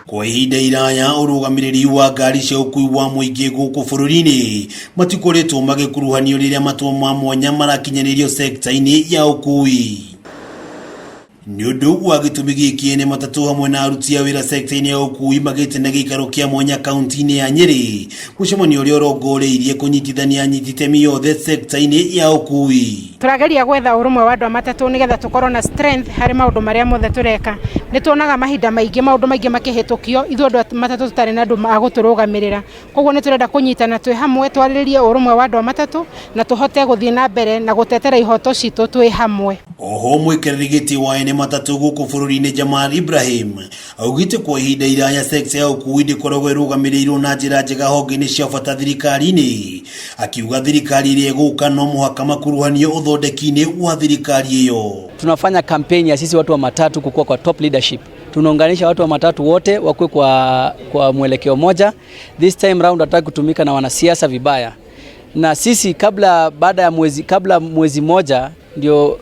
Kwa ihinda iraya ũrũgamĩrĩri wa ngari cia ũkui wa mũingĩ gũkũ bũrũri-inĩ matikoretwo magĩkuruhanio rĩrĩa matua ma mwanya marakinyanĩrio sekta-inĩ ya ũkui. Nĩ ũndũ wa gĩtũmi gĩkĩ, ene matatũ hamwe na aruti a wĩra sekta-inĩ ya ũkui magĩte na gĩikaro kĩa mwanya kaunti-inĩ ya Nyĩrĩ, mũcemanio ũrĩa ũrongoreirie kũnyitithania anyiti itemi othe sekta-inĩ ya ũkui. Tũrageria gwetha ũrũmwe wa andũ a matatũ nĩgetha tũkorwo na strength harĩ maũndũ marĩa mothe tũreka. Nĩ tuonaga mahinda maingĩ maũndũ maingĩ makĩhĩtũkio ithuĩ andũ a matatũ tũtarĩ na andũ a gũtũrũgamĩrĩra. Koguo nĩ tũrenda kũnyitana twĩ hamwe, twarĩrĩrie ũrũmwe wa andũ a matatũ na tũhote gũthiĩ na mbere na gũtetera ihoto citũ twĩ hamwe. Oho mũikarĩri gĩtĩ wa ene matatũ gũkũ bũrũri-inĩ Jamal Ibrahim augĩte kwa ihinda iraya sekta ya ũkui ndĩkoragwo ĩrũgamĩrĩirwo na njĩra njega honge-inĩ cia bata thirikari-inĩ, akiuga thirikari ĩrĩa ĩgũka no mũhaka makuruhanio ũthondeki-inĩ wa thirikari ĩyo. Tunafanya kampeni ya sisi watu wa matatu kukua kwa top leadership. Tunaunganisha watu wa matatu wote wakuwe kwa mwelekeo moja. This time round hatutaki kutumika na wanasiasa vibaya, na sisi kabla baada ya mwezi, kabla mwezi moja ndio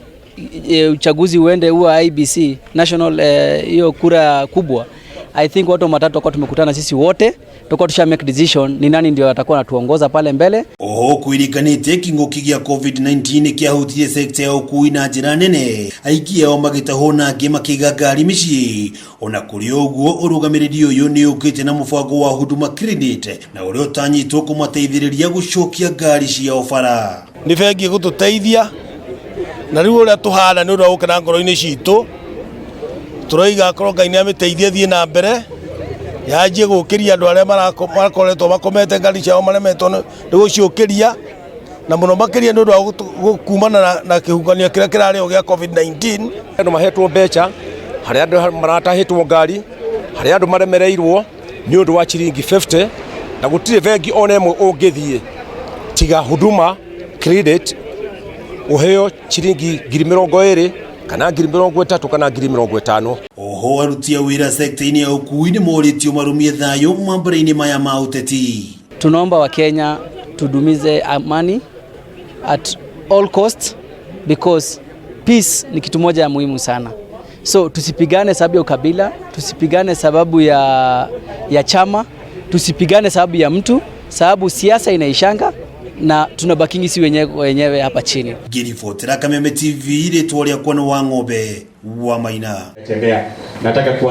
uchaguzi uende huwa IEBC national, hiyo kura kubwa. I think watu wa matatu watakuwa tumekutana sisi wote, tutakuwa tusha make decision ni nani ndio atakuwa anatuongoza pale mbele. Oho kwĩrĩkanĩte kĩng'ũki gĩa COVID-19 kĩahutirie sekta ya ũkui na njĩra nene, aingĩ ao magĩtahwo na angĩ makĩiga ngari mĩciĩ. Ona kũrĩ ũguo, ũrũgamĩrĩri ũyũ nĩ ũkĩte na mũbango wa Huduma Credit na ũrĩa ũtanyĩtwo kũmateithĩrĩria gũcokia ngari ciao bara. Nĩ bengi ĩgũtũteithia na rĩu ũrĩa tũhana nĩ ũndũ wa gũkena ngoro-inĩ citũ, tũroiga akorwo Ngai nĩ amĩteithie thiĩ na mbere, yanjie gũkĩria andũ arĩa makoretwo makomete ngari ciao maremetwo nĩ gũciũkĩria, na mũno makĩria nĩ ũndũ wa kumana na kĩhuhũkanio kĩrĩa kĩrarĩ ho gĩa COVID-19. Andũ mahetwo mbeca, harĩa andũ maratahĩtwo ngari, harĩa andũ maremereirwo nĩ ũndũ wa ciringi 50, na gũtirĩ bengi ona ĩmwe ũngĩthiĩ tiga Huduma Credit ũheo ciringi 20,000 kana 30,000 kana 50,000. Oho aruti a wĩra sekta-inĩ ya ũkui nĩ morĩtio marũmie thayũ mambura-inĩ maya ma ũteti. Tunaomba Wakenya tudumize amani at all cost because peace ni kitu moja ya muhimu sana. So tusipigane sababu ya ukabila, tusipigane sababu ya chama, tusipigane sababu ya mtu, sababu siasa inaishanga na tunabakingi si wenyewe wenyewe hapa chini. Ngĩribotera Kameme TV, rĩtwa rĩakwa nĩ wa ng'ombe wa Maina. Tembea. Nataka kuwa